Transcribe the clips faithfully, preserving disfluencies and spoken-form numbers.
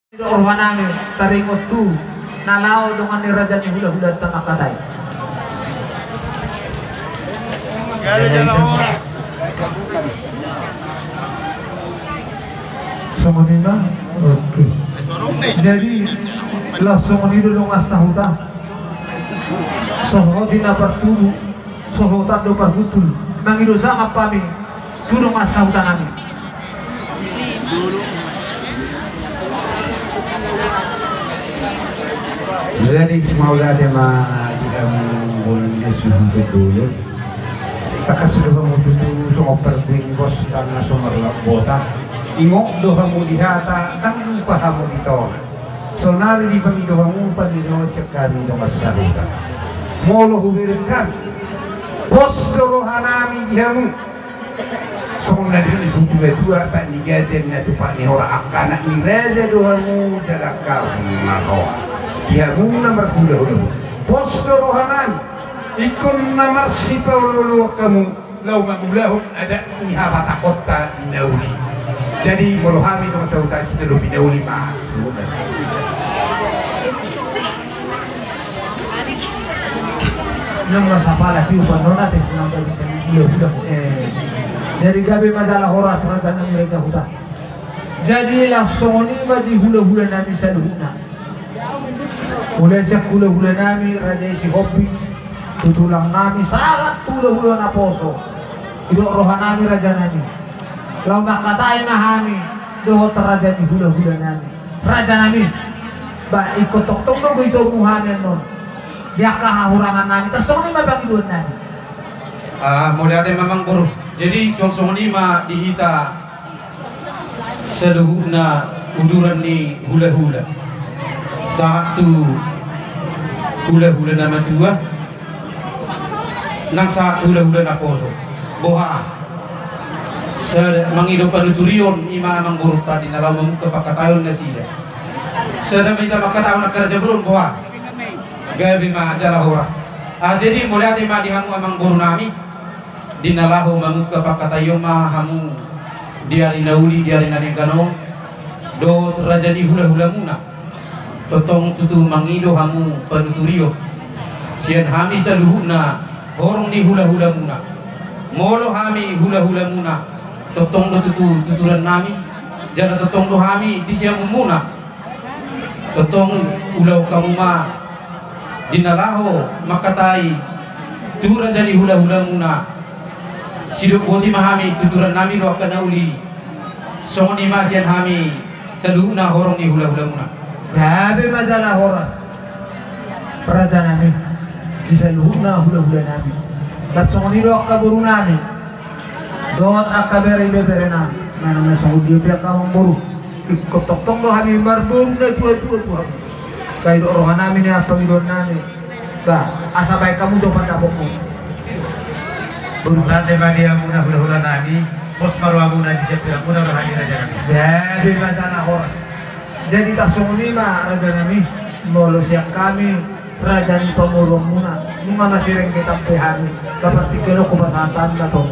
Didok rohanami taringot tu na laho dongan ni raja ni hulahulanta mangkatai. Songon i ma. Oke. Jadi, laos songon i do dongan sahuta. Sohot i na partubu. Sohotan do parhuntul, mangido sangap hami tu dongan sahutanami. Jadi mauliate ma di hamu boru ni suhut dohot. Tangkas do hamu tutu songon parbuing bos tangkas so marlambota. Ingot do hamu di hata, ndang lupa hamu di tona. Saonari dipangido hamu pangidoan sian hami dongan sahuta. Molo hubereng hami, pos do rohanami di hamu. Songon na nidok ni situatua, pat ni gajen na tupat ni hora, angka anak ni raja do hamu jala angka na roha. Di hamu na marhulahula, pos do rohanami. Ingkon na marsipaolooloan hamu laho mangulahon adat ni habatahonta na uli. Jadi molo hami dongan sahuta sitolopi na uli ma suhut. Nang na sapala tiupan nona te nang bisa hulahula. Eh, jadi gabe ma jala horas rajanami raja huta. Jadi laos songon i ma di hulahulanami saluhutna. Mulai sian hulahulanami raja i Sihombing, tu tulangnami sahat tu hulahula naposo. Didok rohanami rajanami, laho mangkatai ma hami dohot raja ni hulahulanami. Rajanami, ba ingkon tongtong do goitonmu hami annon di angka hahurangannami, tarsongon i ma pangidoannami. Ah, mauliate ma amangboru. Jadi suang songon i ma di hita saluhutna uduran ni hulahula. Sahat tu hulahula na matua, nang sahat tu hulahula naposo. Boha? Sada mangido panuturion i ma amangborunta di na laho mamungka pangkataion nasida. Sada ma hita mangkatahon angka raja bolon, boha? Gabe ma jala horas. Ah, jadi mauliate ma di hamu amangborunami. Di na laho mamungka pangkataion ma hamu di ari na uli, di ari na denggan on, dohot raja ni hulahulamuna. Tongtong tutu mangido hamu panuturion sian hami saluhutna horong ni hulahulamuna. Molo hami hulahulamuna, tongtong do tutu tuturannami, jala tongtong do hami di siamunmuna. Tongtong ulahon hamu ma di na laho mangkatai tu raja ni hulahulamuna. Sidok boti ma hami, tuturannami do angka na uli. Songon i ma sian hami saluhutna horong ni hulahulamuna. Gabe ma jala horas rajanami di saluhutna hulahulanami. Laos songon i do angka borunami dohot angka bere ibeberenami. Manang na songon dia pe angka amangboru, ingkon tongtong do hami marboru na tuatua tu hamu. Sai didok rohanami na pangidoannami, ba asa baen hamu jo pandapotmu. Mauliate ma di hamuna hulahulanami. Pos ma rohamuna di sian pingkiranmuna roha ni rajanami. Gabe ma jala horas. Jadi tarsongon i ma rajanami, molo sian hami raja ni pamoruonmuna, nunga masirenggetan pe hami. Ba partingkian on hupasahat hami ma tong.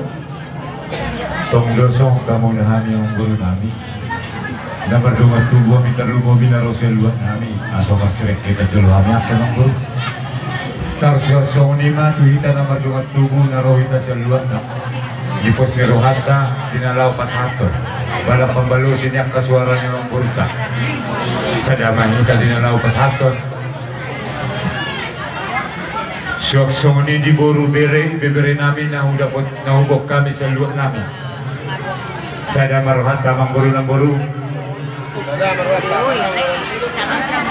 Tong do songon hamu na hami amangborunami. Na mardongan tubu hami tarlumobi na ro sian luatnami, asa marsirenggetan jolo hami angka amangboru. Tarsuan songon i ma tu hita na mardongan tubu na ro hita sian luatna. Di pos ni rohanta di na laho pasahathon balang pambalosi ni angka suara ni amangborunta. Sada ma hita di na laho pasahathon. Suang songon i di boru, bere, ibeberenami na hudapot, na huboan hami sian luatnami. Sada ma rohanta amangboru namboru.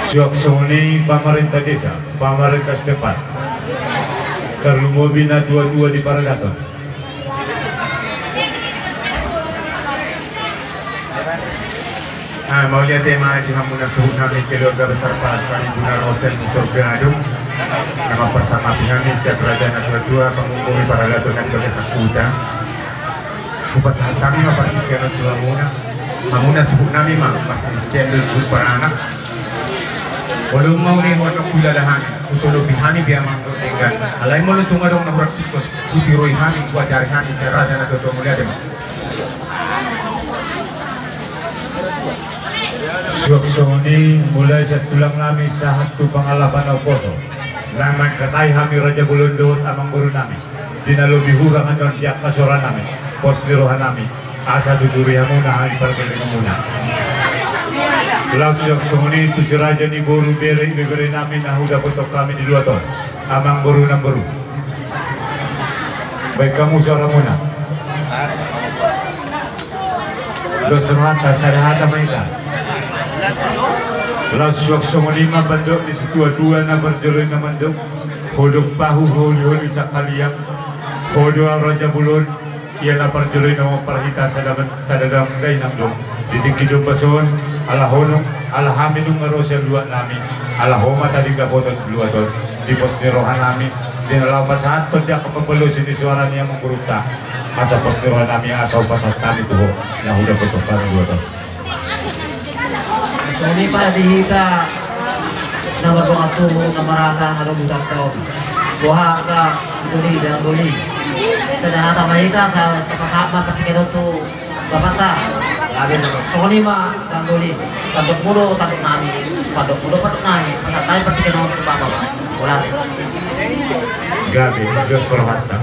Suang songon i pamarenta desa, pamarenta setempat. Tarlumobi na tuatua di paradaton. Ah, mauliate ma di hamuna suhutnami keluarga besar Palasari Bunarosen Sorgadung. Na mamparsangapi hami sian raja na tuatua, pangungkumi paradaton na di bagasan huta. Hupasahat hami ma partingkian on tu hamuna. Hamuna suhutnami ma, marsisian do tu paranak. Olo ma uli, hono hulala hami, hutolopi hami be amang dohot denggan. Alai molo tung adong na hurang tingkos, hutiroi hami, huajari hami sian raja na tuatua, mauliate ma. Suang songon i, mulai sian tulang nami sahat tu pangalapan na umposo, na mangkatai hami raja bolon dohot amangboru nami, di na lobi hurang annon di angka sora nami, pos ni roha nami, asa tuturi hamuna hami pargellengan muna. Laos suang songon i tu si raja ni boru, bere, ibebere nami na hudapothon hami di luat on, amangboru, namboru, baen hamu sora muna. Dos rohanta, sada hata ma hita. Laos suang songon i ma pandok ni situatua na parjolo i na mandok: Ho do pahu, holiholi sangkaliang. Ho do au raja bolon, ia na parjolo i na mamparhita sada, sada dang dainang do. Di tingki jombas on, ala ho nunga, ala hami nunga ro sian luat nami, ala ho ma tading dapotan di luat on, di pos ni roha nami, di na laho pasahathon di angka pambalosi ni soara ni amangborunta. Asa pos ni roha nami, asa hupasahat hami tu ho na hudapothon hami di luat on. Songon i ma di hita na mardongan tubu, na marhata na dobu tanda on. Boha angka doli, dang doli. Sada hata ma hita, asa tapasahat ma partingkian on tu bapanta. Gabe do. Songon i ma dang doli. Tandokmu do tandok nami, pandokmu do pandok nami. Pasahat nami partingkian on tu bapa. Boha. Gabe, dos rohanta.